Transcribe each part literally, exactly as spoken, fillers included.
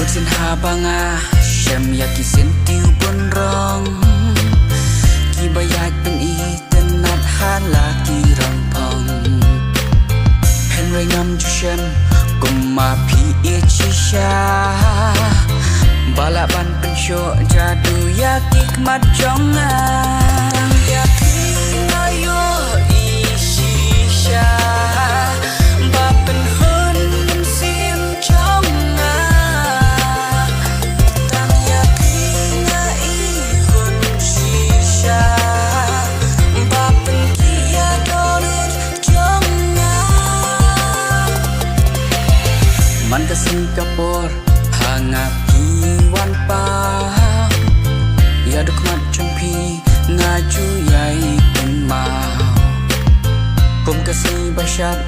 Sien haba nga shem ïa ki syntiew bun rong, kiba ïaid pyni tynnat ha la ki rong phong. Hynrei ngam ju shem kum ma phi ïeit shisha, ba lah ban pynshoh jadu ïa ki khmat jong nga. Tang ïa phi nga ïohi shisha, ba pynhun mynsiem jong nga. Tang ïa phi nga ihun shisha, ba pynkhih ïa dohnud jong nga. Man ka sngi ka por ha nga phi wan pang, ïa dkhmat jong phi nga ju ïai pynmaw. Kum ka sngi ba shad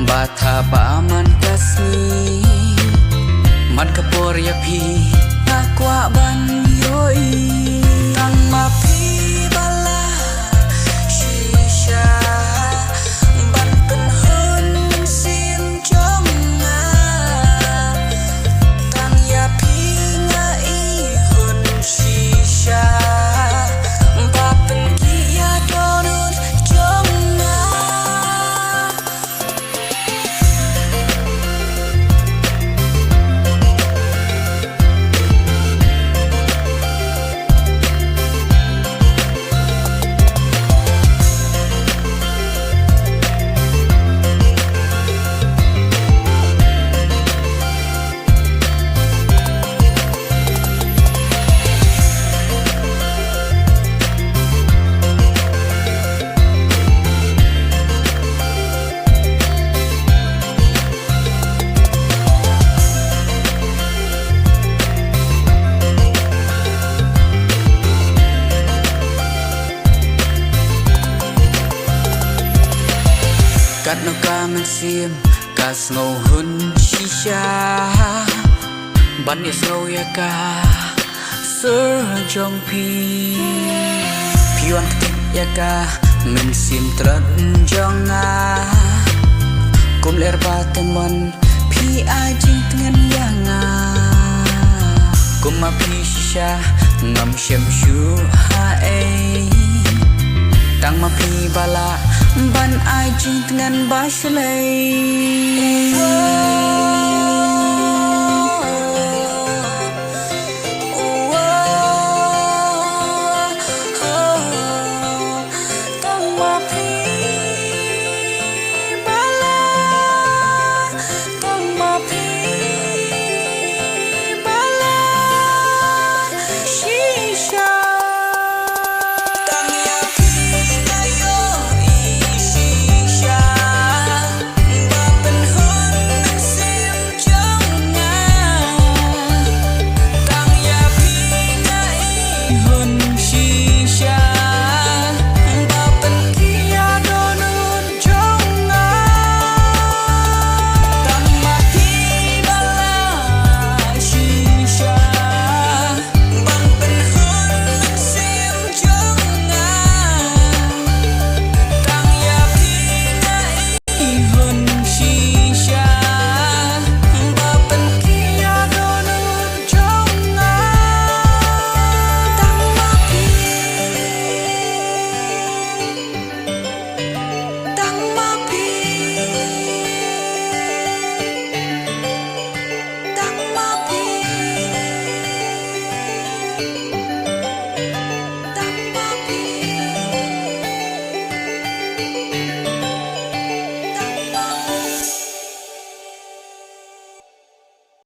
ba thaba man ka sngi, man ka por ïa phi nga kwah ban ïohi. Tang ma phi ba lah shisha, ban pynhun mynsiem jong nga. Tang ïa phi nga ihun shisha, ba pynkhih ïa dohnud jong nga. Katno ka mynsiem ka sngew hun shisha, ban ïa sngew ïa ka sur jong phi. Phi wan ktieh ïa ka mynsiem trat jong nga, kum lyer ba tymmen phi ai jingtngen ïa nga. Kum ma phi shisha ngam shem shuh haei, tang ma phi ba lah ban ai jingtngen ba shlei.